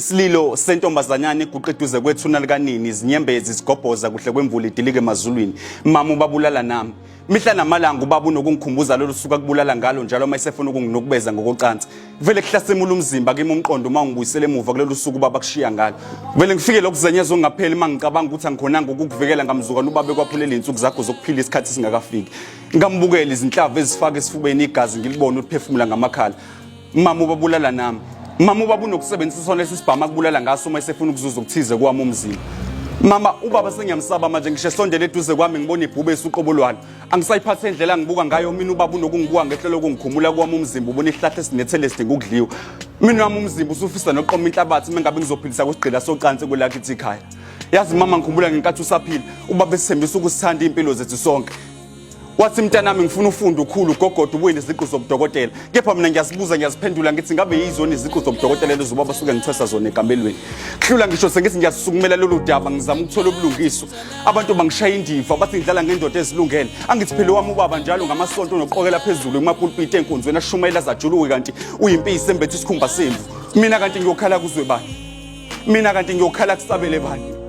Isililo sentombazanyana iguqe eduze kwethuna likanini, izinyembezi zigobhoza kuhle kwemvula idilike emazulwini. Mama ubabulala nami. Mihla namalanga ubaba unokungikhumbuza lolu suku akubulala ngalo njalo uma esefuna ukunginukubeza ngokocansi. Vele kuhlasimula umzimba kimi umqondo uma ungibuyisela emuva kulolu suku ubaba kushiya ngalo. Vele ngifike lokuzenyeza okungapheli uma ngicabanga ukuthi angikhonanga ukukuvikela ngamzukwana ubaba ekwaphulela iy'nsuku zakho zokuphila isikhathi singakafiki. Ngamubukela izinhlavu ezifaka esifubeni igazi ngilibone uliphefumula ngamakhala. Mama ubabulala nami. Mama ubaba unokusebenzisa sona lesi sibhamu akubulala ngaso uma esefuna ukuzuza okuthize kwami umzimba. Mama ubaba sengiyamsaba manje ngisho esondele eduze kwami ngibona ibhubesi uqobo lwalo. Angisayiphathi indlela angibuka ngayo mina ubaba unokungibuka ngehlo lokungikhumula kwami umzimba ubona isihlahla esinethele esidinga ukudliwa. Mina wami umzimba usufisa nokuqoma inhlabathi uma ngabe ngizophilisa kwesigqila socansi kwelakithi ikhaya. Yazi mama ngikhumbula ngenkathi usaphila ubaba esithembisa ukusithanda impilo zethu sonke. Wathi mntanami ngifuna ufunde ukhulu ugogoda ubuye neziqu zobudokotela. Kepha mina ngiyazibuza ngiyaziphendula ngithi ngabe yizona iziqu zobudokotela lezo ubaba suke ngithwesa zona ekamelweni. Kuhlula ngisho sengithi ngiyasukumela lolu daba ngizama ukuthola ubulungiswa. Abantu bangishaya indiva bathi ngidlala ngendoda ezilungele. Angithi phela wami ubaba njalo ngamasonto unoqokela phezulu kumapulpiti enkonzweni ashumayela zajuluke kanti uyimpisi embethe isikhumba semvu. Mina kanti ngiyokhala kuzwe bani? Mina kanti ngiyokhala kusabele bani?